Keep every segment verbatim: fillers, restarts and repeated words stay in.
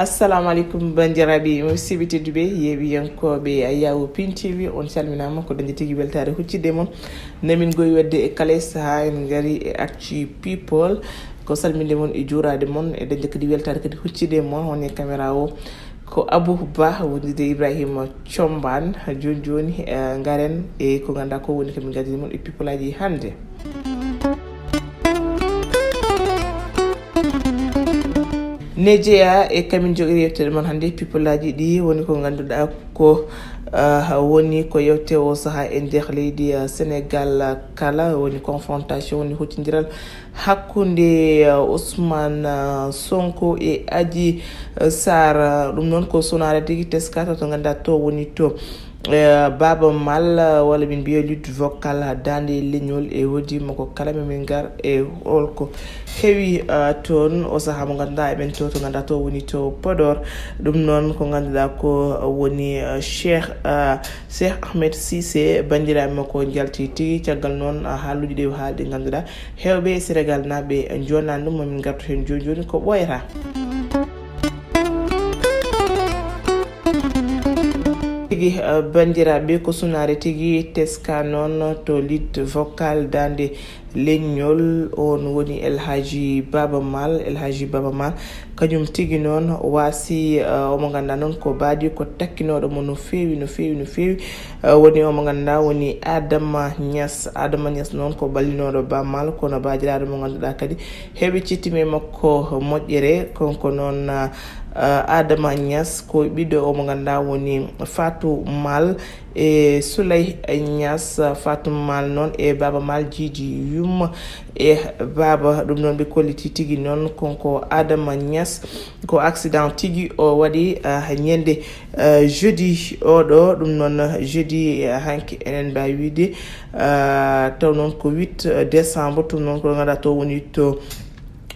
Assalamu aleykum, banndiraaɓe musidɓe tedduɓe, yeeɓiyankooɓe Ayawu Pin T V, on calminaama. Ko dañde tigi weltaare huccitde e mon. Namin goy wedde e kala e sahaa, en ngari e Actu People. Ko salminde mon e juuraade mon, e dañde kadi weltaare kadi huccitde e mon, woni e caméra o ko Abou Ba, wondude Ibrahima Combaan. Jooni jooni, eh, ngaren e ko ngannduɗaa ko woni ko min ngaddi mon e people aji hannde. Ne jeyaa e kamin jogiiɗo yewtere mon hannde, people aji ɗi woni ko ngannduɗaa ko, ah, woni ko yewte o sahaa e nder leydi, ah, Sénégal kala, woni confrontation, woni huccondiral hakkunde, ah, Ousmane, ah, Sonko e Adji, ah, Sarr. Ɗum noon ko sunaare tigi teska to, to ngannduɗaa to woni to eh, Baaba Maal, eh, walla min mbiya lutte vocale, daande leñol e hoddii makko kala, min ngar e holko heewi, eh, toon o sahaa mo ngannduɗaa eɓen to, to ngannduɗaa to woni to Podor. Ɗum noon ko ngannduɗaa ko woni, eh, Cheikh, eh, Cheikh Ahmed Cissé, banndiraaɓe makko njalti tigi. Caggal noon, eh, haaluuji ɗi o haali ɗi ngannduɗaa heewɓe Sénégal naaɓe njonaani ɗum, min ngartu heen jooni jooni ko ɓooyata. Tigi, eh, banndiraaɓe, ko sunaare tigi teska noon to lutte vocale daande leñol, on woni El Hadji Baaba Maal. El Hadji Baaba Maal, kañum tigi noon waasi, eh, omo ngannduɗaa noon ko baadi ko takkinooɗo mo no feewi, no feewi, no feewi. Eh, woni omo ngannduɗaa woni Adama Niass. Adama Niass noon ko ballinooɗo Baaba Maal, kono baajiraaɗo mo ngannduɗaa kadi heɓi cittimme makko moƴƴere. Kanko noon, eh, Adama Niass ko ɓiɗɗo o mo ngannduɗaa woni Fatou Maal e Souley Niass. Fatou Maal noon e Baaba Maal jiidi yumma e baaba. Ɗum noon ɓe kolliti tigi noon kanko Adama Niass ko accident tigi o waɗi, ah, ñande, ah, jeudi oɗo. Ɗum noon jeudi, ah, hanki enen mbaawi wiide, ah, taw noon ko huit décembre, ɗum noon ko ngannduɗaa to woni to,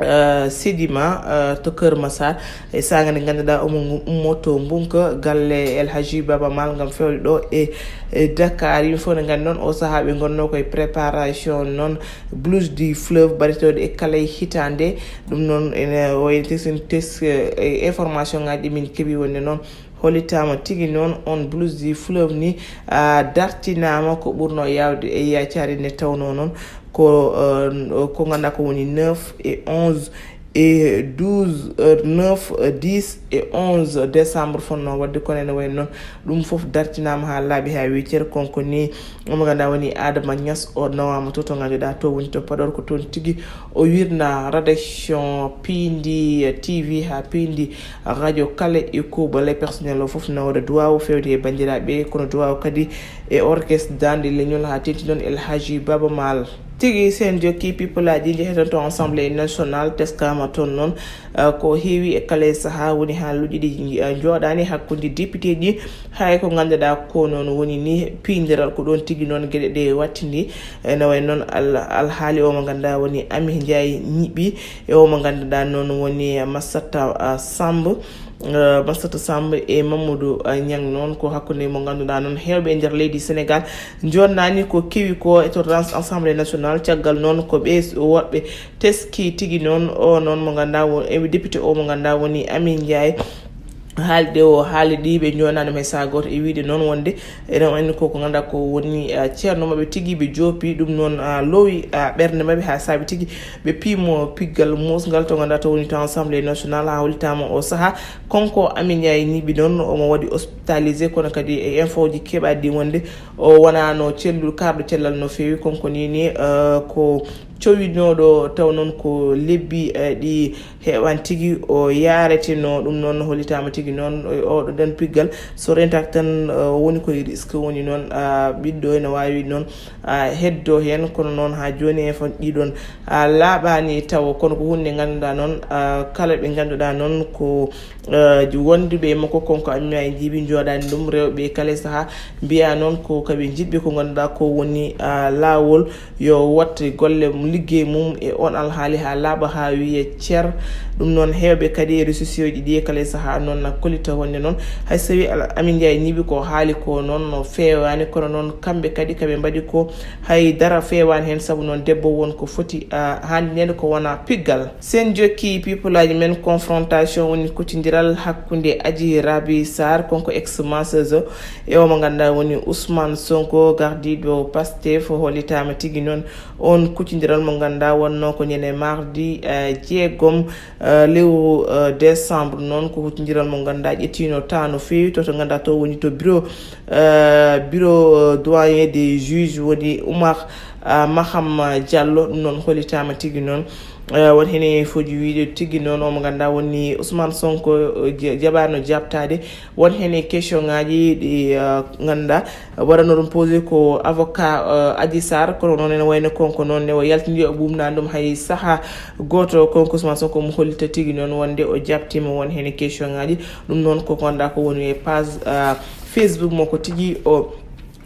ah, Sedima, ah, to Kër Massar. E saanga nde ngannduɗaa omo ngu-, ummo to Mbunka, galle El Hadji Baaba Maal ngam fewde ɗo e, e Dakar. Yimɓe fof ne nganndi noon o sahaa ɓe ngonnoo koye préparation noon blouse du fleuve mbaɗetooɗo e kala e hitaande. Ɗum noon ene wayno tes-, tes-, e information ngaji ɗi min keɓi wonde noon hollitaama tigi noon on blouse du fleuve ni, ah, dartinaama ko ɓurno yaawde e yaacaade nde tawnoo noon ko, eh, ko ngannduɗaa ko woni neuf e onze e douze, eh, neuf, eh, dix e onze décembre fonnoo waɗde, kono ene wayno noon ɗum fof dartinaama haa laaɓi haa weeccere. Kanko ni omo ngannduɗaa woni Adama Niass, o nawaama to, to ngannduɗaa to woni to Podor, ko toon tigi o wirna rédaction piindi T V haa piindi radio kala e kuuɓal e personnel o fof nawda duwaawu feewde e banndiraaɓe, kono duwaawu kadi e orchestre daande leñol haa teeŋti noon El Hadji Baaba Maal. Tigi, so en jokki people aji njehe toon to Assemblée nationale, teskaama toon noon, eh, ko heewi e kala e sahaa woni haaluuji ɗi, eh, njooɗaani hakkunde député ji, hay ko ngannduɗaa ko noon woni ni piindiral, ko ɗoon tigi noon geɗe ɗe wattindi. Ene wayi noon al-, alhaali o mo ngannduɗaa woni Ami Ndiaye Ñiɓi, e o mo ngannduɗaa noon woni Massata, ah, Samb. Eh, Massata Samb e Mamadou, ah, Niang noon ko hakkunde mo ngannduɗaa noon heewɓe e nder leydi Sénégal njooɗnaani ko kewi ko e to Assemblée nationale. Caggal noon ko ɓe s-, woɗɓe teski tigi noon o noon mo ngannduɗaa won, e député o mo ngannduɗaa woni Ami Ndiaye. Haalde o haali ɗi ɓe njooɗnaani ɗum e sahaa gooto e wiyde noon wonde ene wayno ko, ko ngannduɗaa ko woni, ah, ceerno maɓɓe tigi, ɓe joopi ɗum noon, ah, loowi, ah, ɓernde maɓɓe haa saabi tigi ɓe piimo piggal muusngal to ngannduɗaa to woni to Assemblée nationale haa hollitaama o sahaa. Kanko Ami Ndiaye Ñiɓi noon omo waɗi hospitalisé, kono kadi e info ji keɓaaɗi ɗi wonde o wonaano celluɗo, kaarɗo cellal no feewi. Kanko ni ni, ah, ko cowinooɗo taw noon ko lebbi, eh, ɗi heewani tigi o yaareteno. Ɗum noon hollitaama tigi noon, eh, oɗo ɗon piggal so rentaaka tan, eh, woni koye risque woni noon, ah, ɓiɗɗo ene waawi noon, ah, heddo heen, kono noon haa jooni en fof ɗiɗon, ah, laaɓaani tawo, kono ko huunde nde ngannduɗaa noon, ah, kala ɓe ngannduɗaa noon ko, eh, wonduɓe e makko, kanko Ami Ndiaye Ñiɓi njooɗaani ɗum, rewɓe kala e sahaa mbiya noon ko kaɓe njiɗɓe ko ngannduɗaa ko woni, ah, laawol yo waɗ golle mum, liggey mum e on alhaali haa laaɓa haa wiya cer. Ɗum noon, heewɓe kadi e réseaux sociaux ji ɗi e kala e sahaa noon na kollita wonde noon, hay so tawii Al-, Amin Njaay Ñiibi ko haali ko noon no feewaani, kono noon kamɓe kadi ko ɓe mbaɗi ko hay dara feewaani heen, sabu noon debbo won ko foti, ah, haandineede ko wonaa piggal. Sen jokki pipolaaji men, confrontation woni kuccondiral hakkunde Aji Rabi Sarr, kanko ex-masseuse, e o mo ngannduɗaa woni Ousmane Sonko, gardiiɗo Pastef, hollitaama tigi noon on kuccondiral mo ngannduɗaa wonnoo ko ñande mardi, eh, jeegom, eh, lewru, eh, décembre noon, ko kuccondiral mo ngannduɗaa ƴettiino temps no feewi to, to ngannduɗaa to woni to bureau, eh, bureau, eh, doyen des juges woni Oumar, eh, Maham Diallo. Ɗum noon hollitaama tigi noon, eh, won heen e foti wiide tigi noon o mo ngannduɗaa woni Ousmane Sonko, eh, ja-, jaɓaano jaabtaade. Won heen e question ŋaaji ɗi, eh, ngannduɗaa waɗano ɗum posé ko avocat, eh, Adji Sarr, kono noon ene wayno kanko noon ne o yaltini o ɓuumnaani ɗum hay sahaa gooto. Kanko Ousmane Sonko mo hollita tigi noon wonde o jaabtiima won heen e question ŋaaji. Ɗum noon ko ngannduɗaa ko woni e page, eh, Facebook makko tigi o,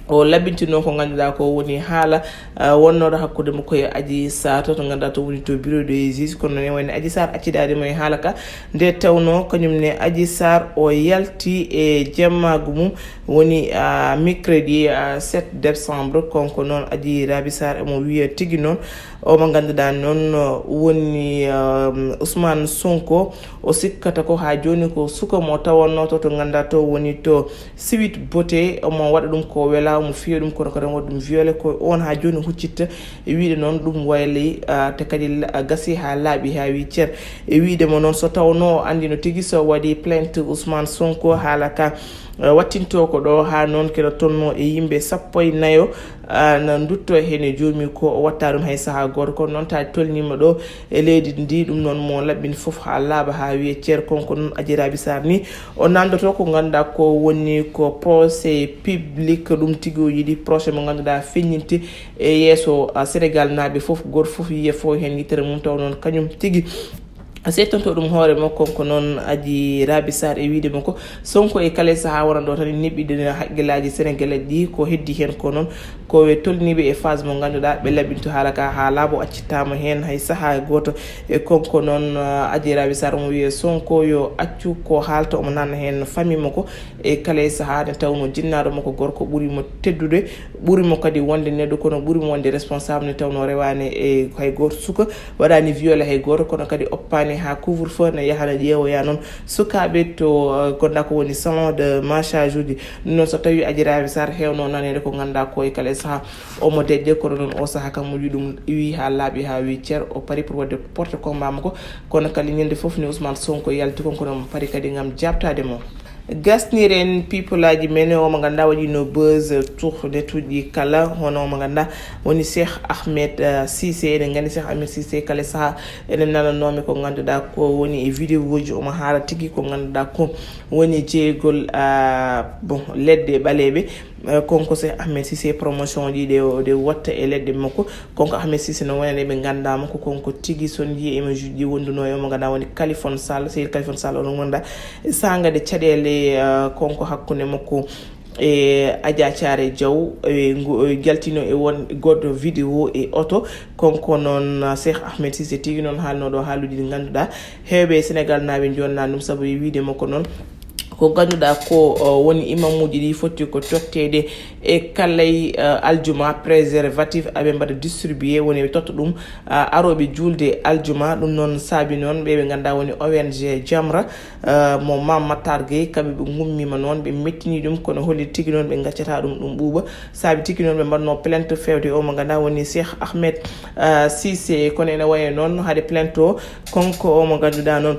o laɓɓintinoo ko ngannduɗaa ko woni haala, eh, wonnooɗo hakkunde makko e Adji Sarr to, to ngannduɗaa to woni to bureau des juges, kono noon ene wayno Adji Sarr accidaade mo e haala ka, nde tawnoo kañum ne Adji Sarr o yalti e jemmaagu mum woni, ah, mercredi, ah, sept décembre. Kanko noon Aji Rabi Sarr emo wiya tigi noon o mo ngannduɗaa noon, uh, woni, um, Ousmane Sonko, o sikkata ko haa jooni ko suka mo tawannoo to, to ngannduɗaa to woni to Sweet Beauté, omo waɗa ɗum ko welaa, omo fiya ɗum kono kadi omo waɗa ɗum violé, ko oon haa jooni huccitta e wiide noon ɗum waylii, ah, te kadi la-, gasi haa laaɓi haa wii cer. E wiide mo noon so tawnoo o anndino tigi so waɗi plainte Ousmane Sonko haala ka, eh, wattintoo ko ɗo haa noon kene tolnoo e yimɓe sappo e nayo, ah, na nduttoo heen e joomum ko o watta ɗum hay sahaa gooto. Kono noon taade tolniima ɗo e leydi ndi, ɗum noon mo laɓɓin fof haa laaɓa haa wiya cer. Kanko noon Aji Rabi Sarr ni o nanndotoo ko ngannduɗaa ko woni ko procès public, ɗum tigi o yiɗi procès mo ngannduɗaa feññinte e yeeso, ah, Sénégal naaɓe fof, gooto fof yiya fof heen yittere mum, taw noon kañum tigi settanto ɗum hoore makko. Kanko noon Aji Rabi Sarr e wiide makko Sonko e kala e sahaa wona ɗo tan neɓɓiɗina haqqillaaji Sénégalais ɗi, ko heddi heen ko noon ko ɓe tolniiɓe e phase mo ngannduɗaa ɓe laɓɓinto haala ka haa laaɓa, accittaama heen hay sahaa gooto. E kanko noon, ah, Aji Rabi Sarr omo wiya Sonko yo accu ko haalta, omo nanna heen famille makko e kala e sahaa, nde tawnoo jinnaaɗo makko gorko ɓuri mo teddude, ɓuri mo kadi wonde neɗɗo, kono ɓuri mo wonde responsable, nde tawnoo rewaani e hay gooto suka, waɗaani violé hay gooto, kono kadi oppaani haa couvre-feu ne yaha ne ƴeewoya noon sukaaɓe to, eh, ngannduɗaa ko woni salon de massage uji. Ɗum noon so tawii Aji Rabi Sarr heewnoo naneede ko ngannduɗaa ko e kala e sahaa omo deƴƴa, kono noon o sahaa kam o wiyi ɗum iwi haa laaɓi haa wii cer, o parii pour waɗde porte combat makko, kono kadi ñande fof ni Ousmane Sonko yalti kon, kono omo parii kadi ngam jaabtaade mo. Gasniren pipolaaji men, o mo ngannduɗaa waɗiino buzz tournetuuji kala, hono o mo ngannduɗaa woni Cheikh Ahmed, eh, Cissé. Eɗen nganndi Cheikh Ahmed Cissé kala sahaa eɗen nananoomi ko ngannduɗaa ko woni e vidéoji, omo haala tigi ko ngannduɗaa ko woni jeygol, ah, bon, leɗɗe ɓaleeɓe. Eh, kanko Cheikh Ahmed Cissé promotion ji ɗe o, ɗe watta e leɗɗe makko. Kanko Ahmed Cissé no wonani ɓe ngannduɗaa mo ko kanko tigi son ji e mo juɗɗi wonduno e mo ngannduɗaa woni Kalifon Sall, Seydi Kalifon Sall, oɗon ngannduɗaa e saanga de caɗeele, eh, kanko hakkunde makko e Adja Thiaré Diaw, e ngu-, e jaltino e won goɗɗo vidéo e oto. Kanko noon, eh, Cheikh Ahmed Cissé tigi noon haalno ɗo haaluuji ɗi ngannduɗaa heewɓe e Sénégal naaɓe njonna ɗum sabu e wiide makko noon ko ngannduɗaa ko, o, woni imamuuji ɗi foti ko totteede e kalay, eh, aljuma, préservatif, aɓe mbaɗa distribué, woni ɓe totta ɗum, ah, arooɓe juulde aljuma. Ɗum noon saabi noon ɓe ɓe ngannduɗaa woni O N G Jamra, eh, mo Mame Matar Gueye, kamɓe ɓe ngummiima noon, ɓe mettini ɗum, kono holli tigi noon ɓe ngaccata ɗum, ɗum ɓuuɓa. Saabi tigi noon ɓe mbaɗno plainte feewde o mo ngannduɗaa woni Cheikh Ahmed, eh, Cissé, kono ene wayi noon haade plainte o, kanko o mo ngannduɗaa noon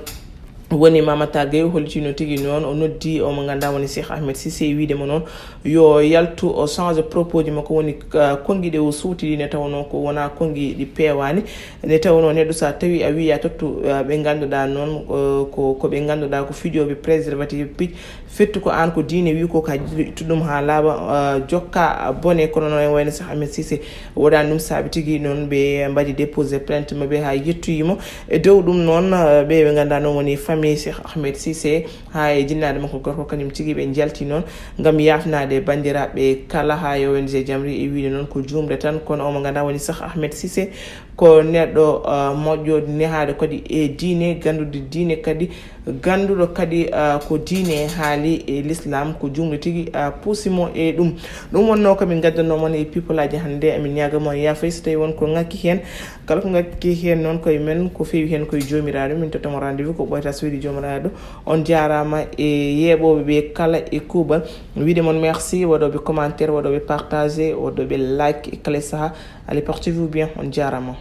woni Mame Matar Gueye, o hollitino tigi noon, o noddi o mo ngannduɗaa woni Cheikh Ahmed Cissé, e wiide mo noon yo yaltu, o change propos ji makko, woni, ah, konngi ɗe o suuti ɗi, nde tawnoo ko wonaa konngi ɗi peewaani, nde tawnoo neɗɗo so a tawi a wii a tottu, ah, ɓe ngannduɗaa noon, eh, ko, ko ɓe ngannduɗaa ko fijooɓe préservatif, pic-, Fettu ko aan ko diine wi ko ka jiɗo ittu ɗum haa laaɓa, jokka bone. Kono noon en wayno Cheikh Ahmed Cissé woɗaani ɗum saabi tigi noon ɓe mbaɗi déposé plainte maɓɓe haa yettoyimo. E dow ɗum noon ɓe ɓe ngannduɗaa noon woni famille Cheikh Ahmed Cissé haa e jinnaade makko gorko kañum tigi ɓe njalti noon ngam yaafnaade banndiraaɓe kala haa e O N G Jamri e wiyde noon ko juumde tan. Kono omo ngannduɗaa woni Cheikh Ahmed Cissé ko neɗɗo moƴƴo nehaade kadi e diine, ganndude diine kadi, gannduɗo kadi ko diine haali e l'islam ko juumde tigi puusimo e ɗum. Ɗum wonnoo ko min ngaddanoo mon e people aji hannde. Amin ñaaga mon yaafay so tawi won ko ŋakki heen. Kala ko ŋakki heen noon koye men, ko feewi heen koye joomiraaɗo. Min tottamo rendez-vous ko ɓooyata so weli joomiraaɗo. On jaaraama e yeeɓooɓe ɓe kala e kuuɓal. Wiide mon merci waɗooɓe commentaire, waɗooɓe partagé, waɗooɓe like e kala saha. Allez, portez-vous bien, on jaaraama.